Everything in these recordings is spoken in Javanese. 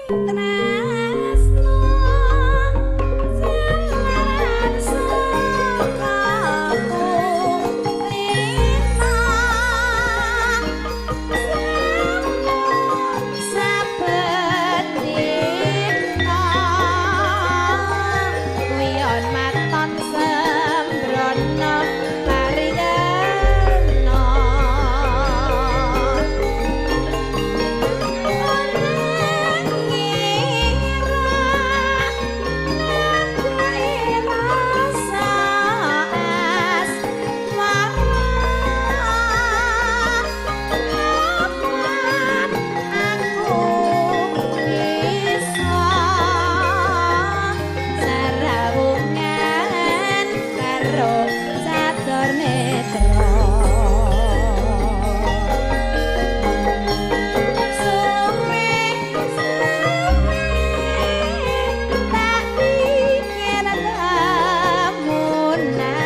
Tresno jalaran saka kulino, saben dina wiyon maton sembrono parigeno. Ora ngira nanggae rasa asmara, kapan aku bisa sarawungan karo catur netra. Suwe suwe tak pikir temuna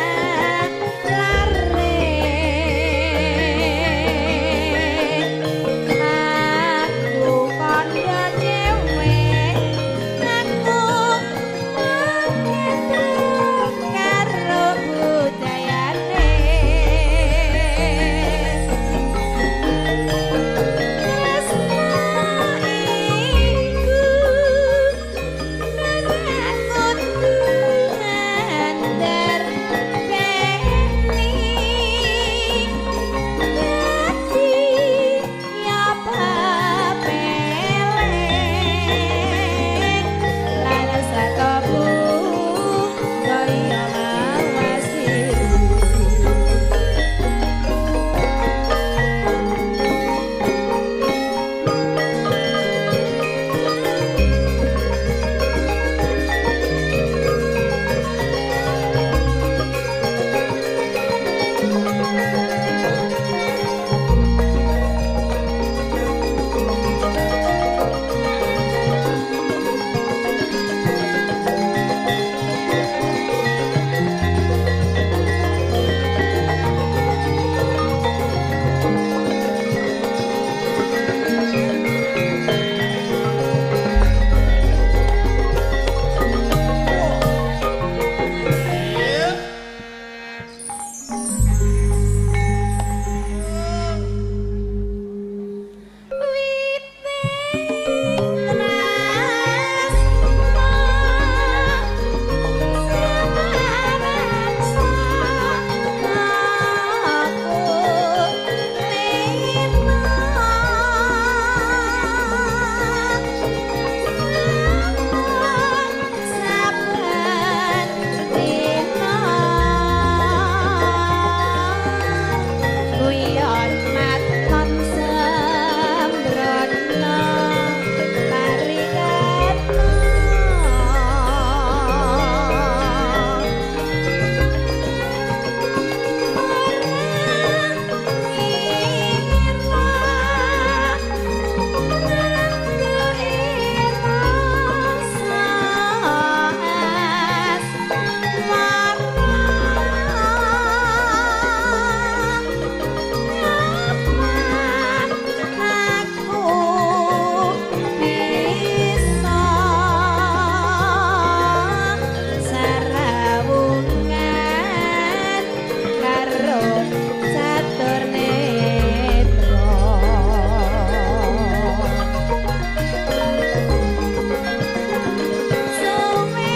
lare, aku kandha dhewe aku mangketruk karo budayane. Tresno iku marang kudu ngandarbeni, dadi ya pepele lan saka budaya lawase. Wite tresno jalaran saka kulino, saben dina guyon maton sembrono parigeno. Ora ngira nanggae rasa asmara, kapan aku bisa sarawungan karo catur netra. Suwe suwe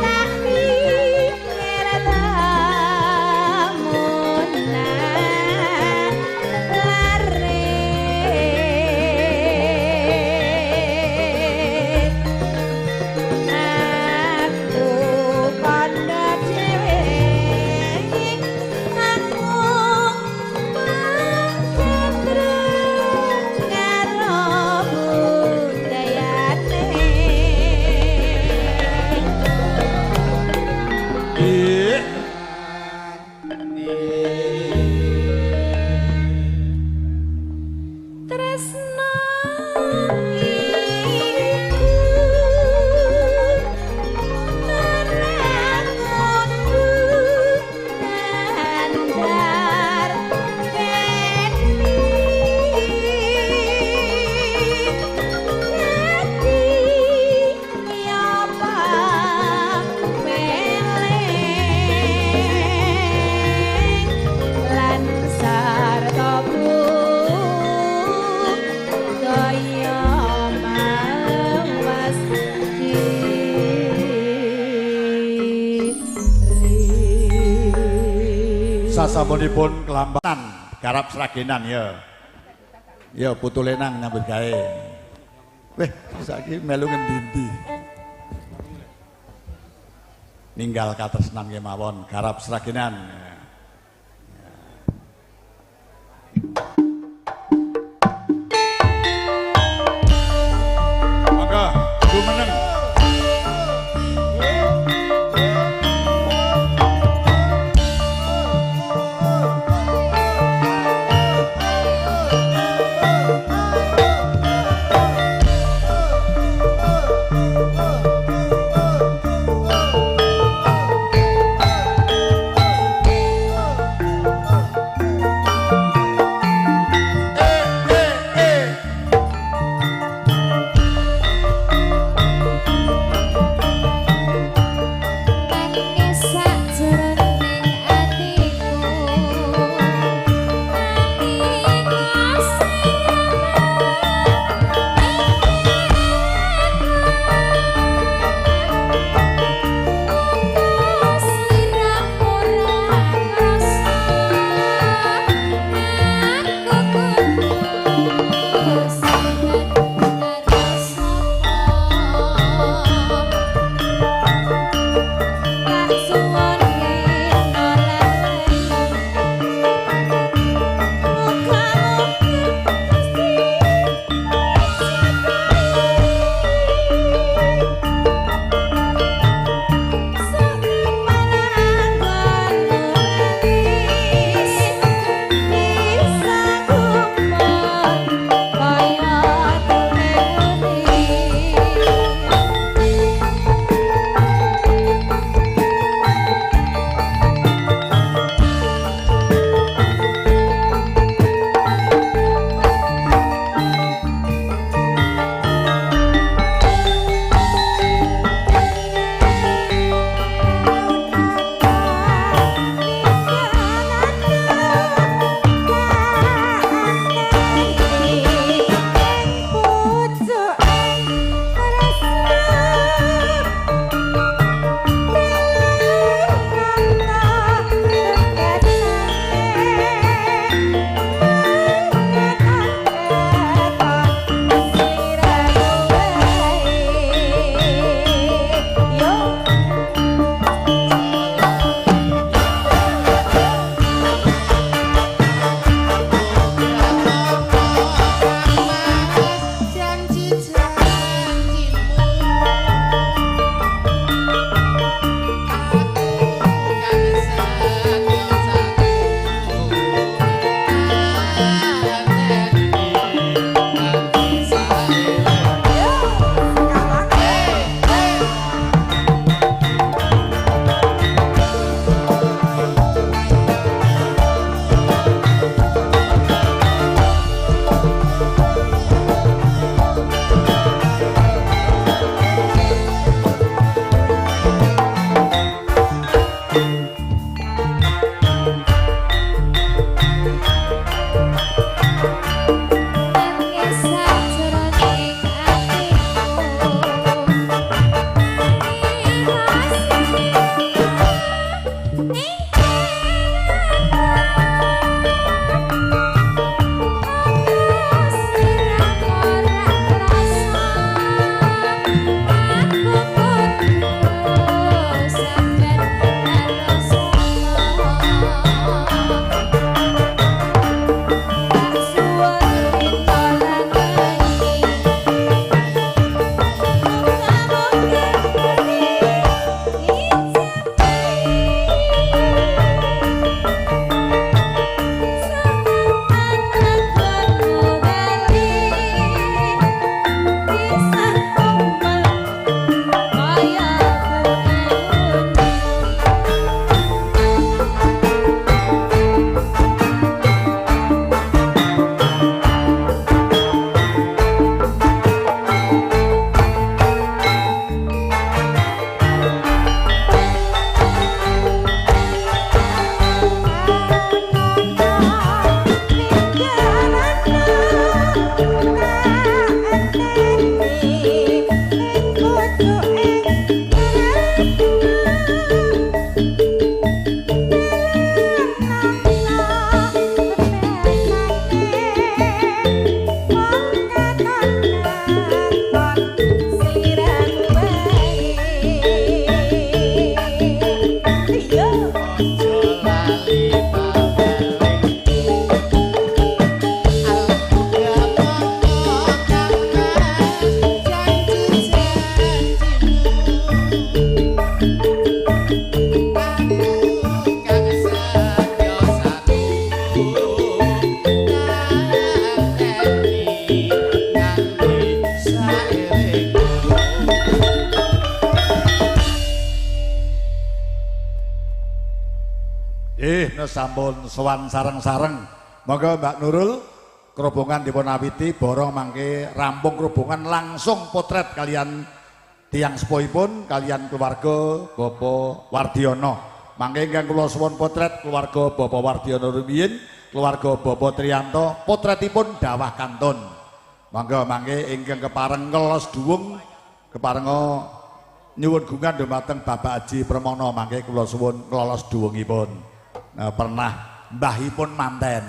tak pikir temuna lare, aku kandha dhewe aku mangketruk karo budayane. Tresno iku marang kudu ngandarbeni, Sasampunipun kelambanan garap Sragenan ya. Ya putu lenang nyambut gawe. Weh, saiki melu ngendi-endi. Ninggal katresnan kemawon garap Sragenan. Monggo, jumeneng. Nggih, sampun sowan sareng-sareng. Monggo Mbak Nurul, kerobongan dipun awiti borong mangke rampung kerobongan langsung potret kalian tiyang sepuhipun kalian keluarga Bapak Wardiono. Mangke ingkang kula suwun potret keluarga Bapak Wardiono rumiyin, keluarga Bapak Trianto, potretipun dawah kantun. Monggo mangke ingkang kepareng ngelos duwung keparenga nyuwun gungan dumateng Bapak Haji Pramono mangke kula suwun nglolos duwungipun. Nah, pernah mbahipun manten,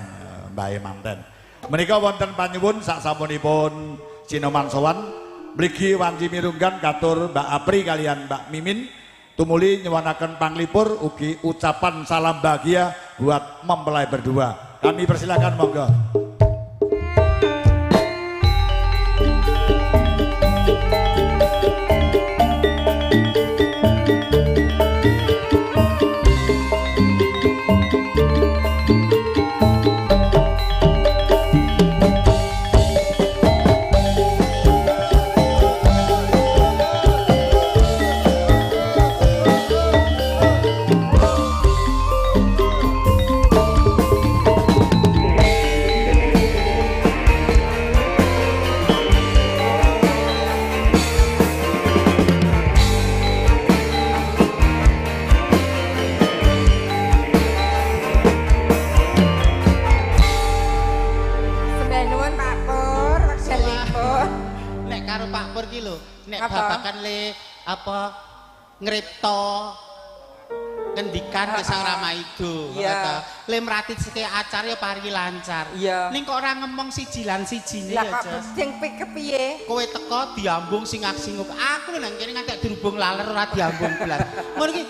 mbahe manten. Menika wonten panyuwun sak samunipun sinoman sowan mligi wanci mirunggan katur Mbak Apri kalian Mbak Mimin tumuli nyuwunaken panglipur ugi ucapan salam bahagia buat mempelai berdua. Kami persilakan monggo. Apa ngripta ngendikan ke Sang Rama Ido le mrati seke acara ya paringi lancar. Ning kok ora ngemong siji lan sijine ya Jas. Sing kepiye? Kowe teko diambung singak-singuk. Aku lho nang kene nganti dirubung laler ora diambung blas. Ngono iki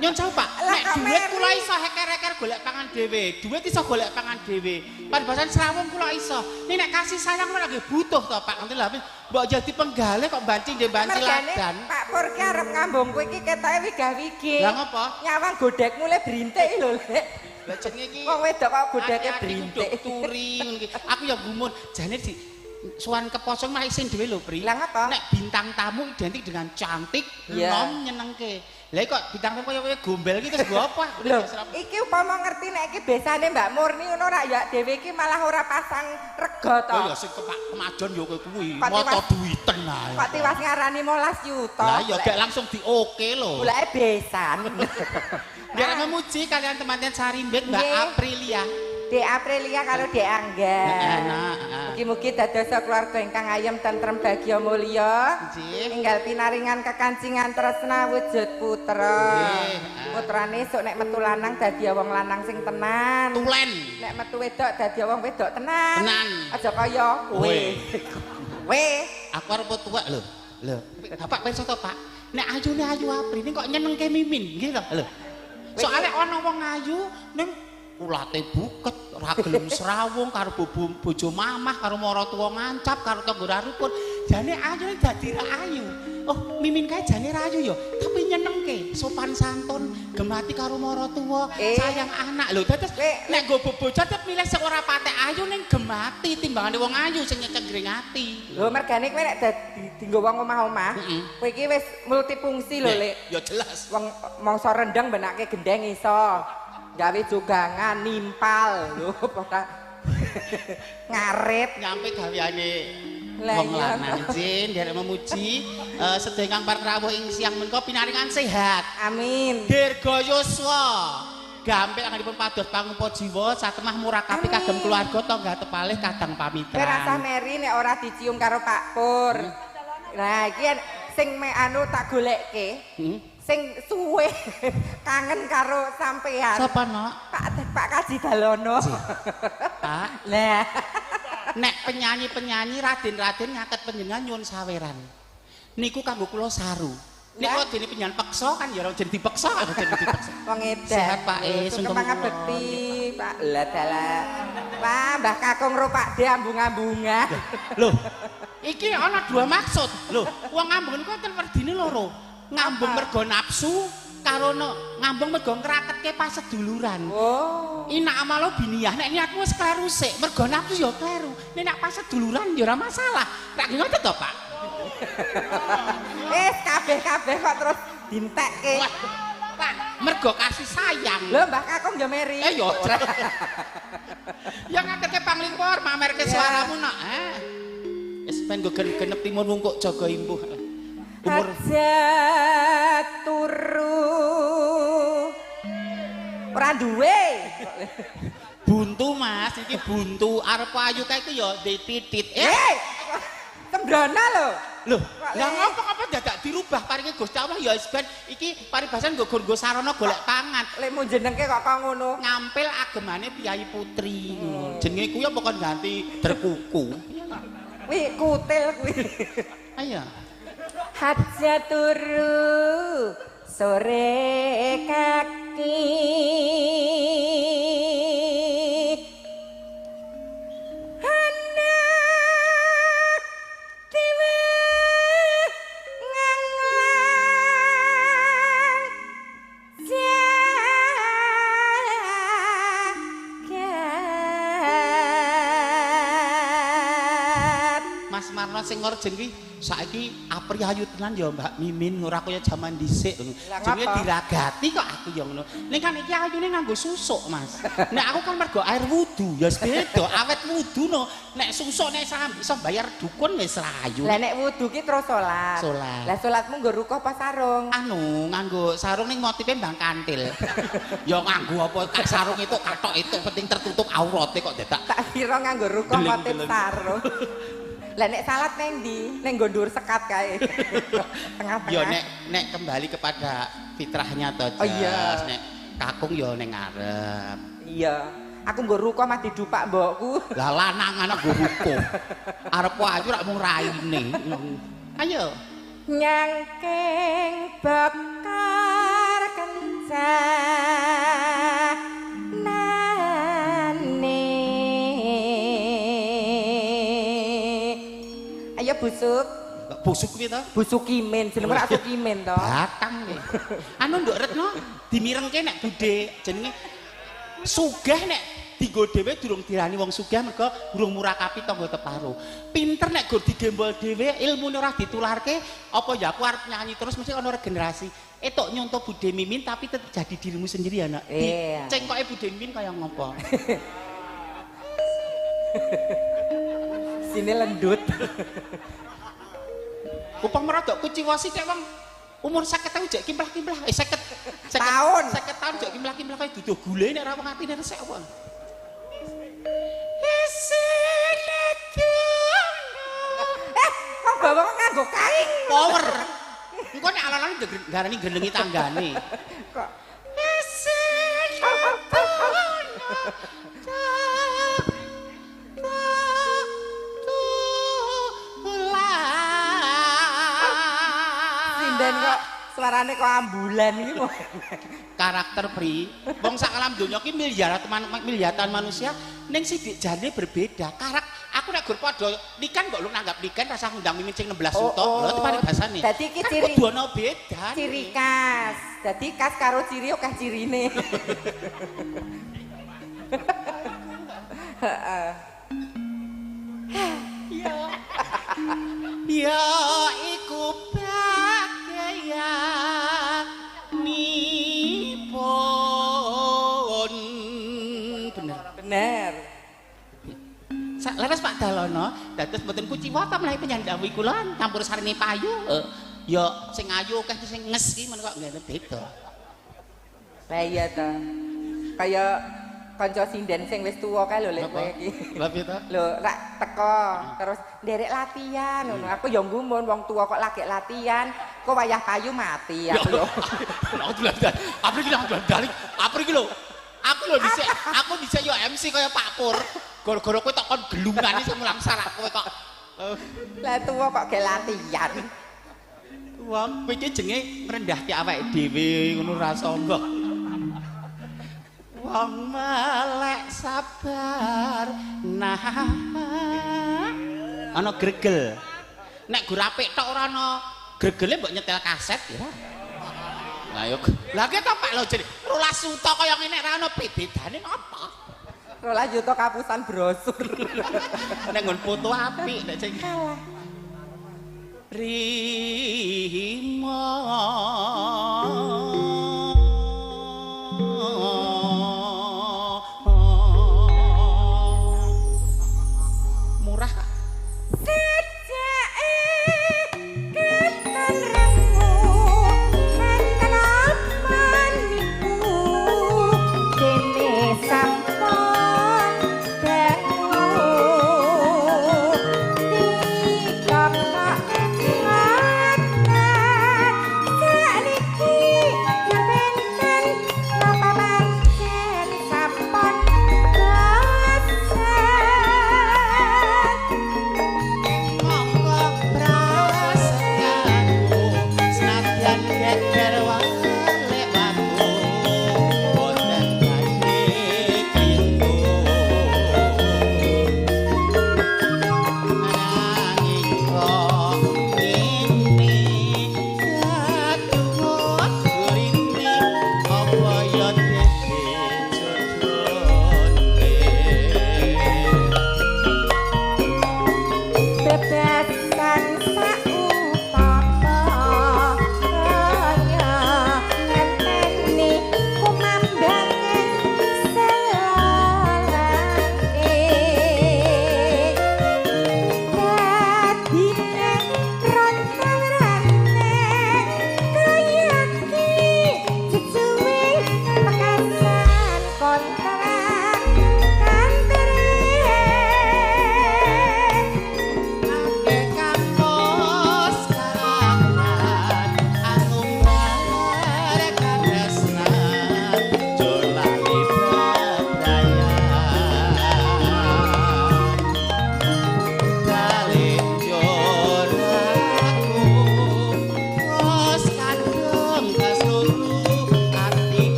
nyun sewu Pak, nek dhuwit kula iso heker-heker golek pangan dhewe. Dhuwit iso golek pangan dhewe. Paribasan srawung kula iso. Ning nek kasih sayang kula nggih butuh to Pak. Ngoten lha mbok jadi penggalih kok banci ndek banci ladan. Pak Pur ki arep ngambung kowe iki ketoke wigah-wigih. Lah ngopo? Nyawang godhekmu le brintik lho, Lek. Lah jenenge iki wong wedok kok godheke brintik. Turi ngono iki. Aku ya gumun jane di sowan keposong mah isin dhewe lho, Pri. Lah ngapa? Nek bintang tamu identik dengan cantik, nom nyenengke. Lah kok bintang tamu kaya gombel iki terus nggo apa? Lho, iki upama ngerti nek iki besane Mbak Murni ngono rak ya dhewe iki malah ora pasang rega to. Oh ya sing kemajon ya kowe kuwi, moto duwiten ae. Kok tiwas ngarani 15 yuta. Lah ya gak langsung dioke lho. Goleke besan. Biar memuji kalian teman-teman Sarimbit Mbak Aprilia. Dek Aprilia kalau Dek Angga. Mugi-mugi dados keluarga ingkang ayem tentrem bagya mulya. Enggal pinaringan kekancingan tresna wujud putra. Putrane esuk nek metu lanang dadi wong lanang sing tenan. Tulen. Nek metu wedok dadi wong wedok tenan. Tenan. Aja kaya kowe. Kowe. Aku arep tuwek lho. Lho, Bapak pirsa to, Pak? Nek ayune ayu Apri ning kok nyenengke Mimin, nggih to? Lho. Soale ana wong ayu ning ulate buket, ora gelem srawung karo bojo mamah, karo maratuwa ngancap, karo tangga ra rukun. Jane ayune dadi ra ayu. Oh, Mimin kae jane ra ayu ya, tapi nyenengke, sopan santun, gemati karo maratuwa, sayang anak. Lho, dados nek nggo bojo tetep milih sing ora patek ayu ning gemati timbangane wong ayu sing nyecengring ati. Lho, mergane kowe nek dadi dinggo wong omah-omah, kowe iki wis multifungsi lho, Lek. Ya jelas. Wong mangsa rendeng benake gendeng iso. Gawe jogangan nimpal lho padha ngarit nyampe gaweane wong lanang. Nggih, nderek memuji sedaya ingkang pareng rawuh ing siang menika pinaringan sehat. Amin. Dirga yuswa. Gampil anggenipun pados pangumpa jiwa satemah murakapi kagem keluarga tangga tepalih kadang pamitran. Kowe rasah meri nek ora dicium karo Pak Pur. Nah, iki sing me anu tak golekke. Sing suwe kangen karo sampean. Sapa, Nok? Pak Kaji Dalono. Pak. Lah. Nek penyanyi-penyanyi raden-raden ngaket panjenengan nyuwun saweran. Niku kanggo kula saru. Niku dene panjenengan peksa kan ya ora jeneng dipeksa, jeneng dipeksa. Wong edan. Sehat Pak E, sungkem pangabekti, Pak. Lah dalah. Wah, Mbah Kakung ro Pak De ambung-ambungan. Lho, iki ana dua maksud. Lho, wong ambung niku enten werdine loro. Ngambung mergo nafsu karo ngambung mergo ngraketke paseduluran. Oh. Inak amalo biniyah nek niatmu wis kleru sik, mergo nafsu ya kleru. Nek nak paseduluran ya ora masalah. Rak ngoten to, Pak? Wis kabeh-kabeh kok terus dintekke. Pak, Mergo kasih sayang. Lho Mbah Kakung ya meri. Eh ya ora. Ya ngaterke panglipur, mamerke suaramu nok. Wis ben nggo genep timun wungkuk jaga impuh. Umur aja turu. Ora duwe. Buntu Mas, iki buntu arep ayu kae iku ya dititit. Sembrono lho. Lho, lah ngopo apa dadak dirubah paringe Gusti Allah ya wis ben iki paribasan nggo nggo sarana golek pangan. Lekmu jenengke kok kok ngono. Ngampil agemane piyayi putri ngono. Jenenge kuwi apa kon ganti derkuku. Kuwi kutil kuwi. Ayo. Haja turu sore kaki. Marno sing ngorjen kuwi saiki Apri ayu tenan ya Mbak Mimin ora kaya jaman dhisik ngono. Jenenge diragati kok aku ya ngono. Ning kan iki ayune nganggo susuk, Mas. Nek aku kan mergo air wudu ya wis beda, awet wudu no. Nek susuk nek iso bayar dukun wis ra ayu. Lah nek wudu ki terus salat. Lah salatmu nggo rukuh apa sarung? Anu, nganggo sarung ning motife Mbang Kantil. Ya nganggo apa kak sarung itu kathok itu penting tertutup aurate kok dadak. Tak kira nganggo rukuh motif sarung. Lah nek salat neng ndi? Neng nggo dhuwur sekat kae. Tengah-tengah. Ya nek kembali kepada fitrahnya to, Jas. Oh iya. Nek kakung ya ning ngarep. Iya. Aku nggo rukuh mah didupak mbokku. Lah lanangan nggo rukuh. Arep ayu rak mung raine. Ayo. Nyangking bakar kencanane. Ayo busuk. Busuk piye to? Busuk kimen, jenenge ora sukimen to. Batang. Anu Nduk Retno dimirengke nek budhe jenenge sugih nek dienggo dhewe durung dirani wong sugih mergo durung murakapi tangga teparo. Pinter nek gur digembol dhewe ilmune ora ditularke apa ya aku arep nyanyi terus mesti ana regenerasi. Etok nyonto Bude Mimin tapi tetep jadi dirimu sendiri ya nak. Iya. Cengkoke Bude Mimin kaya ngopo? Sini lendut. Upama rodok kuciwa sithik wong umur 50 jek kimplah-kimplah. 50 tahun. 50 tahun jek kimplah-kimplah kaya duduh gule nek ora wong atine resik apa. Kok bawa kok nganggo kain. Power. Engko nek alon-alon ngarani gendhengi tanggane. Kok sinden kok suarane kok ambulan iki. Karakter pri wong sak alam donya ki miliaran manusia ning sithik jane berbeda. Karak aku nek gur padha nikan mbok lu nanggap nikan rasa ngundang Mimin sing 16 juta. Lho itu paribasane. Dadi iki ciri kudu ana beda. Ciri khas. Dadi khas karo ciri akeh cirine. Heeh. Ya. Ya iku bagianipun. Bener. Bener. Leres Pak Dalono, dados mboten kuciwa ta menawi penyandhawi kula campur sarine payu. Ya sing ayu akeh sing nges iki men kok ngene beda. Lah iya ta. Kaya kanca sinden sing wis tuwa kae lho lek kowe iki. Lha piye ta? Lho rak teko terus nderek latihan ngono. Aku ya nggumun wong tuwa kok lagi latihan, kok wayah payu mati aku lho. Aku dolan. Apri iki dolan. Apri iki lho. Aku lho dhisik, aku dhisik yo MC kaya Pak Pur. Gara-gara kowe tok kon gelungane sing mulang sarak kowe kok. Lah tuwa kok ge latihan. Wong kowe iki jenenge ngrendahke awake dhewe ngono ra sombong. Wong melek sabar nah ana gregel. Nek gur apik tok ora ana gregele mbok nyetel kaset ya. Lah yo. Lah ki to Pak lho jenenge 12 juta kaya ngene ora ana bedane apa? 12 juta kapusan brosur. Nek nggon foto apik nek sing kalah. Rima.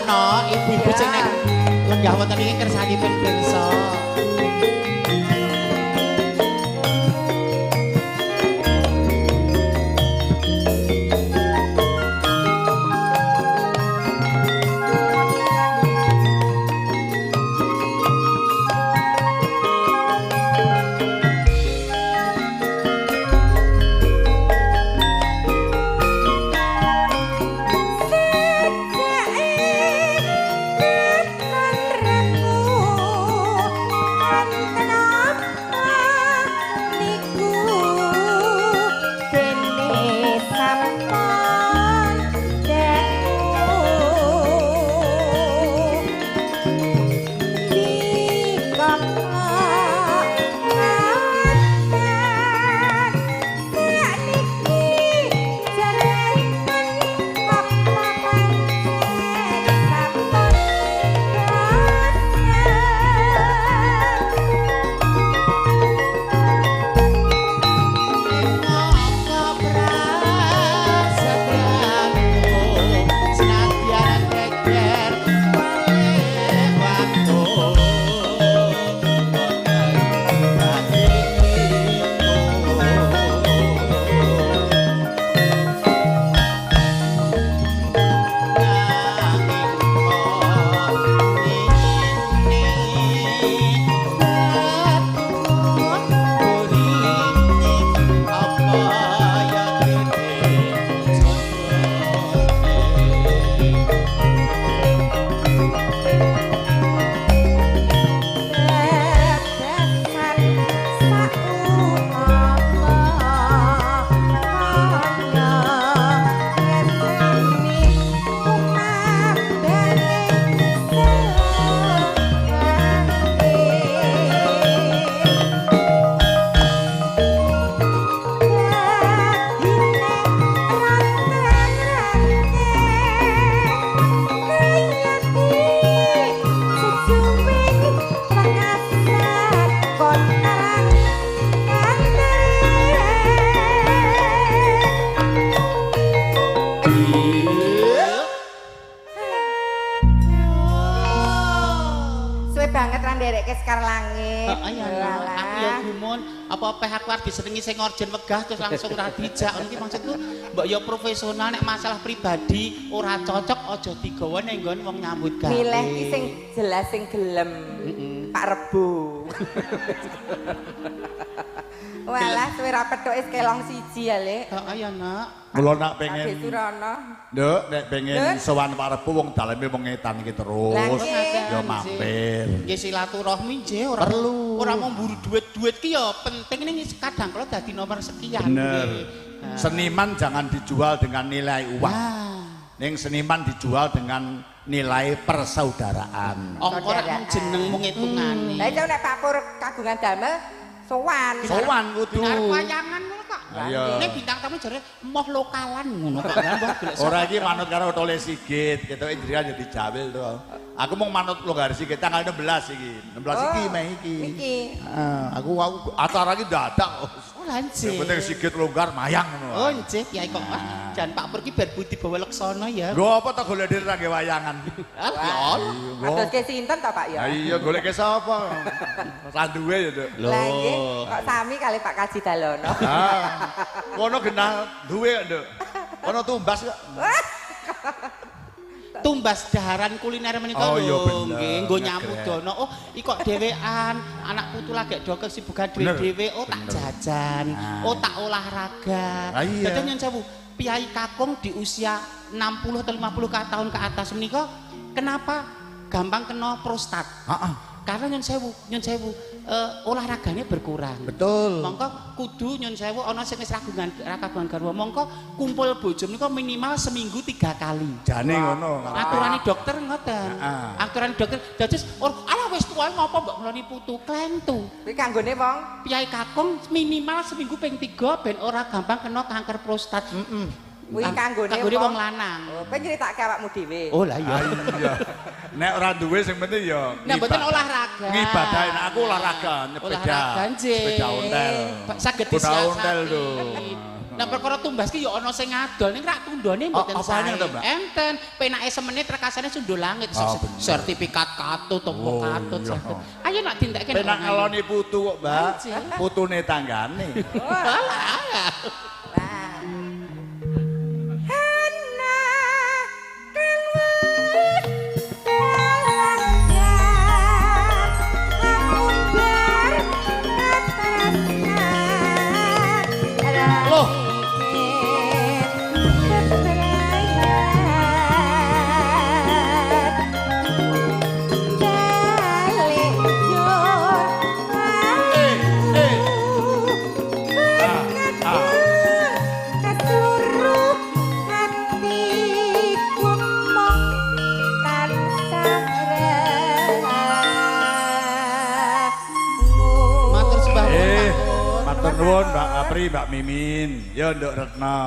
no, ibu-ibu sing nek lenggah wonten iki kersanipun pirsa. Disenengi sing orjen wegah terus langsung ra dijak ngono iki maksudku mbok ya profesional nek masalah pribadi ora cocok aja digawa ning nggon wong nyambut gawe. Milih ki sing jelas sing gelem. Pak Rebo. Walah suwe ra pethuke kelong siji ya, Lek. Heeh ya, Nak. Mula nak pengen Nduk, nek pengen sowan Pak Rebo wong daleme wong ngetan iki terus ya mampir. Nggih silaturahmi nggih ora perlu. Ora mung mburu duit-duit ki ya penting ning kadang kala dadi nomor sekian. Bener. Seniman jangan dijual dengan nilai uang. Ning seniman dijual dengan nilai persaudaraan. Ongko ora mung jeneng mung hitungane. Lah itu nek Pak Pur kagungan damel sowan. Sowan kudu. Arep wayangan ngono kok. Nek bintang tamu jare moh lokalan ngono kok. Ora iki manut karo Tole Sigit, ketoke jenengan ya dijawil to. Aku mung manut Longgar Sigit tanggal 16 iki. 16 iki meh iki. Iki. Heeh, aku acara iki dadak. Oh lha nggih. Sing penting Sigit Longgar mayang ngono. Oh nggih, kiai kok. Jan Pak Pur ki ben budi bawa leksana ya. Lho apa to golek dhewe ra nggih wayangan. Ah ya Allah. Adoske sinten to Pak ya? Ha iya goleke sapa? Ra duwe ya, Nduk. Lah nggih, kok sami kali Pak Kaji Dalono. Ah. Kono genah duwe kok, Nduk. Kono tumbas kok. Tumbas daharan kuliner menika lho nggih nggo nyamudono. Oh iki kok dhewean, anak putu lagi do kesibukan dhewe-dhewe, oh tak jajan, oh tak olahraga. Dadi nyun sewu, piyai kakung di usia 60 atau 50 tahun ke atas menika kenapa gampang kena prostat? Heeh. Karena nyun sewu, olahraganya berkurang. Betul. Mongko kudu nyun sewu ana sing wis ragungan ra kagungan garwa, mongko kumpul bojo menika minimal seminggu 3 kali. Jane ngono. Aturane dokter ngoten. Aturane dokter dados alah wis tuwa ngopo mbok ngloni putu klentu. Kuwi kanggone wong piyai kakung minimal seminggu ping 3 ben ora gampang kena kanker prostat. Heeh. Kuwi kanggone wong lanang. Oh, ben nyritake awakmu dhewe. Oh lah iya. Iya. Nek ora duwe sing penting ya nek mboten olahraga. Ngibadahin aku olahraga nyepeda. Olahraga nggih. Sepeda ontel. Saged Sepeda ontel disiasati. lho. Nah perkara tumbas ki ya ana sing ngadol ning rak tundone mboten Oh, apane sae. to, Mbak? Enten, penake semenit rekasane sundul langit. Oh, bener. Sertifikat katut apa Oh, katut iya. saged. Ayo nak dintekke Penak ngeloni putu kok, Mbak. Putune tanggane. Alah. Lah. Hana kang wis kalanggar kaumbar katresnan. Loh. Eh, eh. Ah, ah. Keseluruh hatiku mong tansah ragu. Matur sembah nuwun, Eh, Pak Pur. matur nuwun Mbak Apri, Mbak Mimin. Ya Nduk Retno.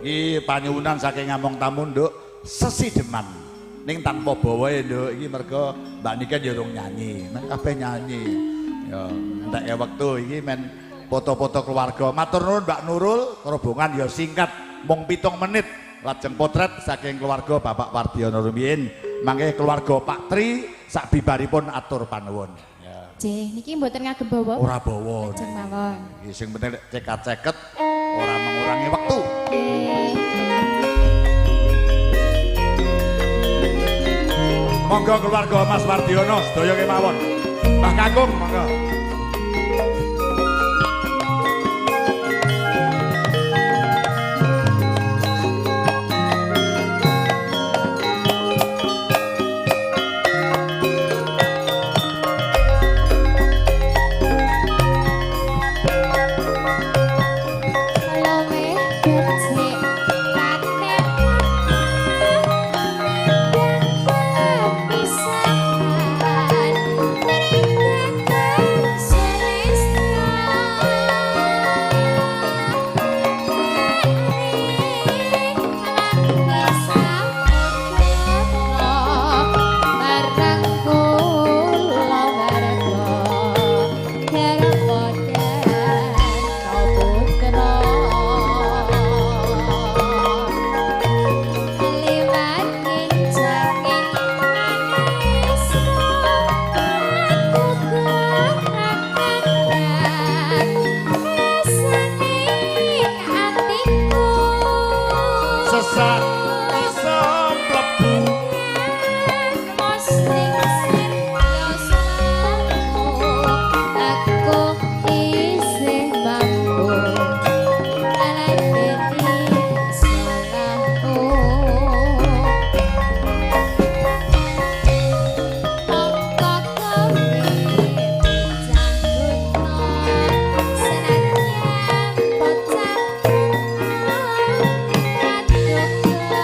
Iki panyuwunan saking Ngamong Tamu Nduk sesideman. Ning tanpa bawa ya Nduk, iki mergo Mbak Niken ya urung nyanyi. Men kabeh nyanyi. Ya, entek wektu iki men foto-foto keluarga. Matur nuwun Mbak Nurul, rombongan ya singkat mung 7 menit. Lajeng potret saking keluarga Bapak Wardiono rumiyin. Mangke keluarga Pak Tri sak bibaripun atur panuwun. Ya. Nggih, niki mboten ngagem bawa. Ora bawa. Lajeng mawon. Iki sing penting lek cekat-ceket ora mengurangi wektu. Nggih. Monggo keluarga Mas Wardiono sedaya kemawon. Mbah Kakung monggo. Luwih becik paten pisahan mripatan selesna marang kula warga garwa dan putra liwat nginjanging manis aku gerakan rasane atiku Sesak iso mlebu. Aku isih mampu aladeni salahku. Mongko kowe bocah buta, senadyan bocah buta,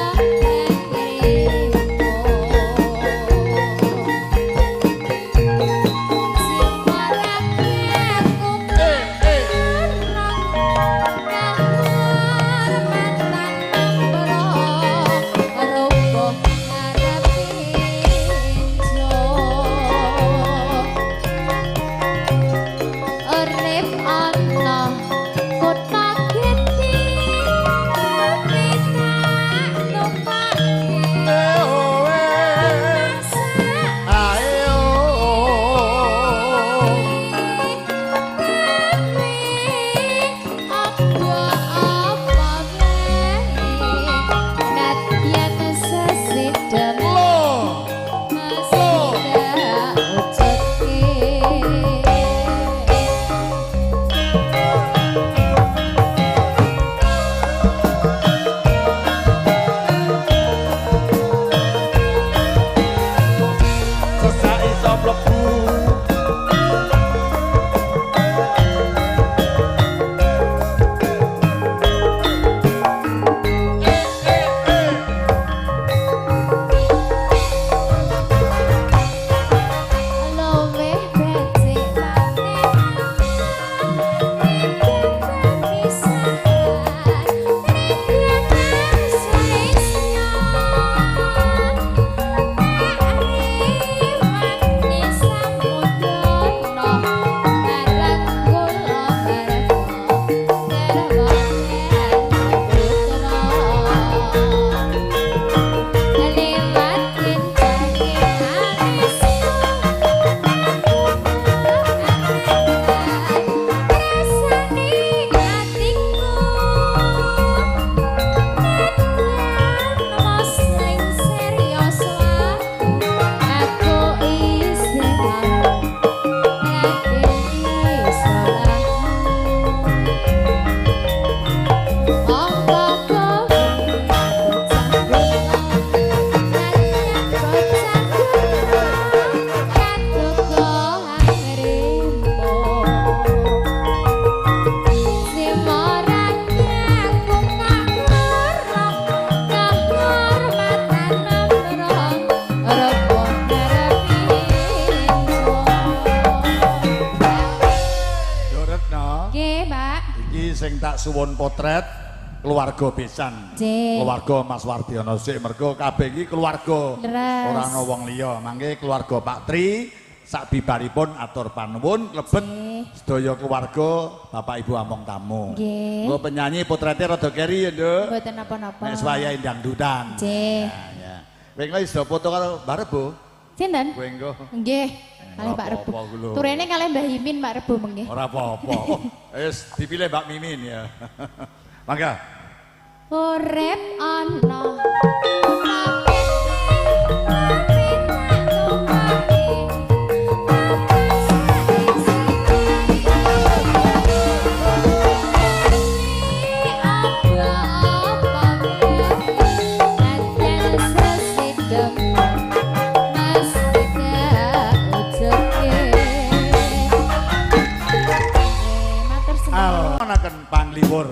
suwun potret keluarga besan. Keluarga Mas Wardiono sik mergo kabeh iki keluarga. Ora ana wong liya. Mangke keluarga Pak Tri sak bibaripun atur panuwun lebet sedaya keluarga Bapak Ibu among tamu. Engko penyanyi potrete rada keri ya, Nduk. Mboten napa-napa. Nek wayahe dangdutan. Nggih. Ya. Kowe engko iso foto karo Mbak Rebo. Sinten? Kowe engko. Nggih. Kalih Pak Rebo. Turene kalih Mbah Mimin Pak Rebo mengke. Ora apa-apa. Wis dipilih Mbak Mimin ya. Mangga. Urip ana Panglipur.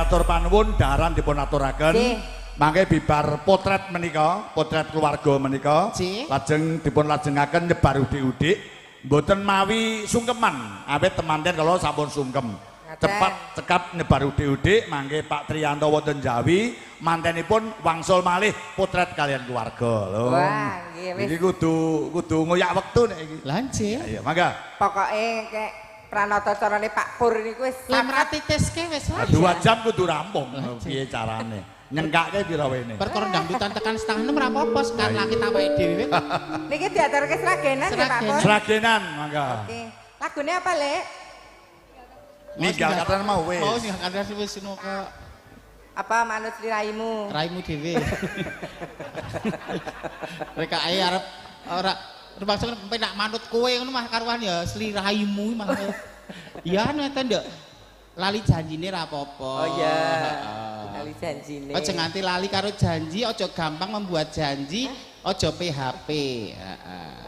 Atur panuwun daharan dipun aturaken. Mangke bibar potret menika, potret keluarga menika, lajeng dipun lajengaken nyebar udik-udik, mboten mawi sungkeman, awit temanten kalau sampun sungkem. Cepat cekap nyebar udik-udik, mangke Pak Trianto wonten Jawi, mantenipun wangsul malih potret kalian keluarga. Lho. Wah, nggih wis. Iki kudu ngoyak wektu nek iki. Lah nggih. Iya, mangga. Pokoke kek pranata carane Pak Pur niku wis lemratiteske wis lah. 2 jam kudu rampung. Piye carane? Nyengkake pira wene? Perkara dangdutan tekan 5:30 ora apa-apa, sekarang lagi tawake dhewe. Niki diaturke Sragenan ya Pak Pur. Sragenan, mangga. Oke. Lagune apa, Lek? Ninggal katan mau wis. Oh, sing katan wis sinuka. Apa manut raimu? Raimu dhewe. Rekake arep ora terpaksa penak manut kowe ngono mah karuan ya sliraimu mah. Ya ngeten nduk. Lali janjine ra apa-apa. Oh iya. Lali janjine. Aja nganti lali karo janji, aja gampang membuat janji, aja PHP. Heeh.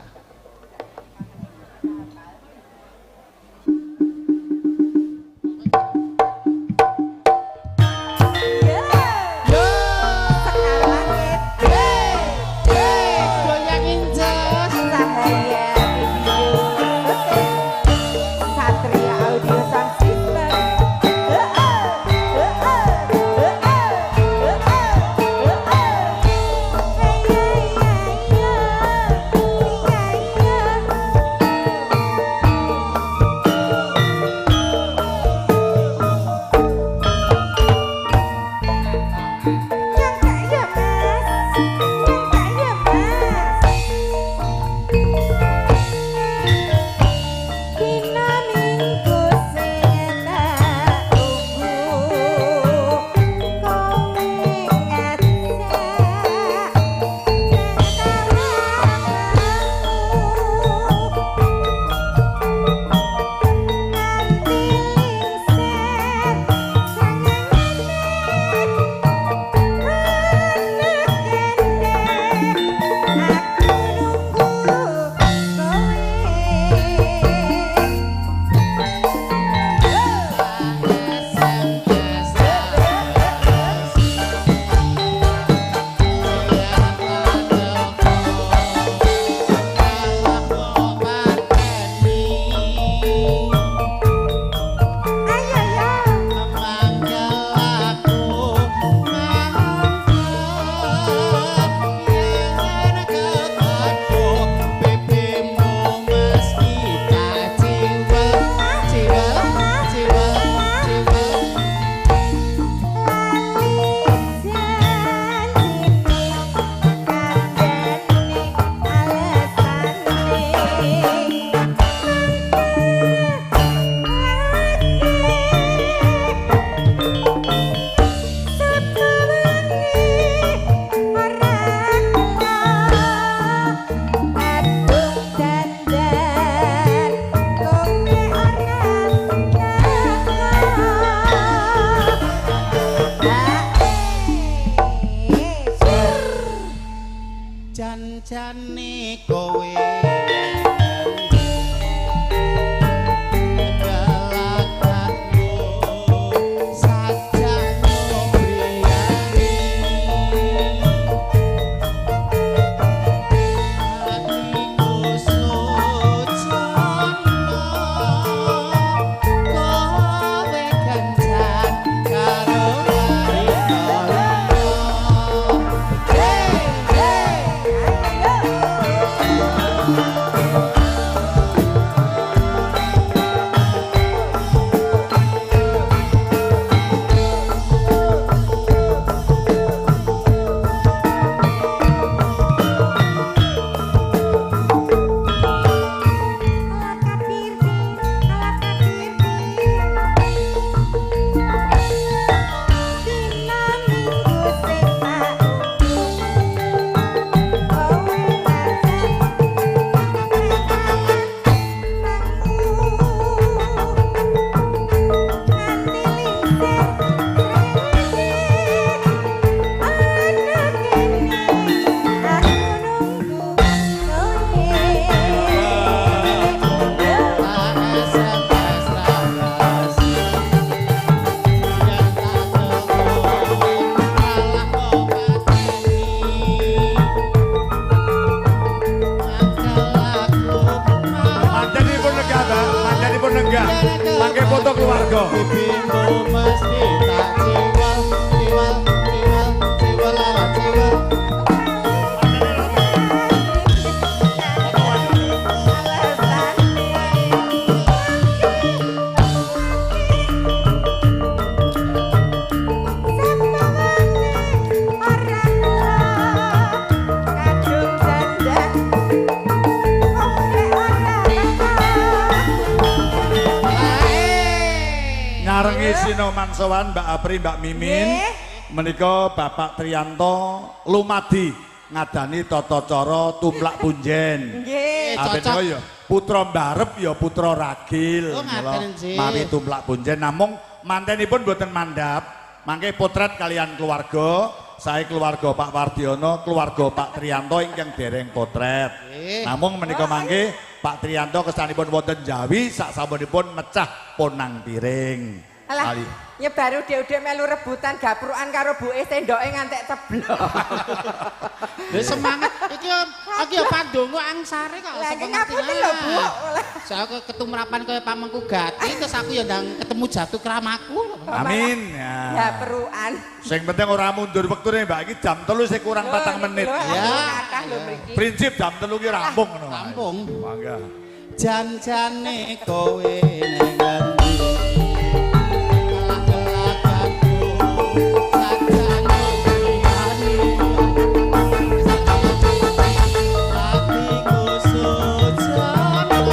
Hey, Jan-jane kowe gelagatmu sajak ngobriyani atiku sujono kowe kencan karo SMS ragasi yen tak temu malah kok pateni aku Mantenipun nenggah, Mbak. Mantenipun nenggah. Mangke foto keluarga. Pipimu mesti tak ciwal ciwal ciwal ciwal ala ciwal. Nyarengi sinoman sowan Mbak Apri, Mbak Mimin. Nggih. Menika Bapak Trianto lumadi ngadani tata cara tumplak punjen. Nggih. Cocok. Aben ya putra mbarep ya putra ragil. Oh, ngaten, nggih. Mawi tumplak punjen namung mantenipun mboten mandhap. Mangke potret kalian keluarga, saya keluarga Pak Wardiono, keluarga Pak Trianto ingkang dereng potret. Nggih. Namung menika mangke Pak Trianto kesanipun wonten Jawi sak samunipun mecah ponang piring. Alah, Kali. nyebar ude-ude melu rebutan gaprukan karo buke sendoke ngantek ceblok. Lha semangat iki iki ya pandonga angsare kok Lah iki semangat ngapunten lho, Bu. Saya aku ketumrapan kaya pamengku gati terus aku ya ndang ketemu jatuh kramaku. Amin. Ya. Gaprukan. Sing penting ora mundur wektune Mbak, iki jam 3 sing kurang 4 menit. Ya. Kathah lho mriki. Prinsip jam 3 ki rampung ngono. Rampung. Mangga. Jan-jane kowe ning ngendi? Kalah-kelakatku sajane liyane. Atiku sujono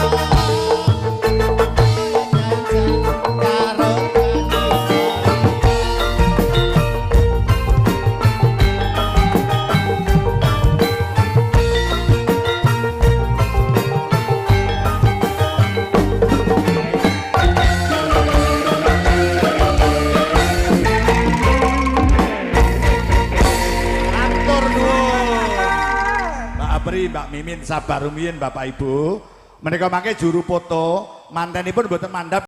karo Atur nuwun. Mbak Apri, Mbak Mimin, sabar rumiyin Bapak Ibu. Menika mangke juru foto mantenipun mboten mandhap.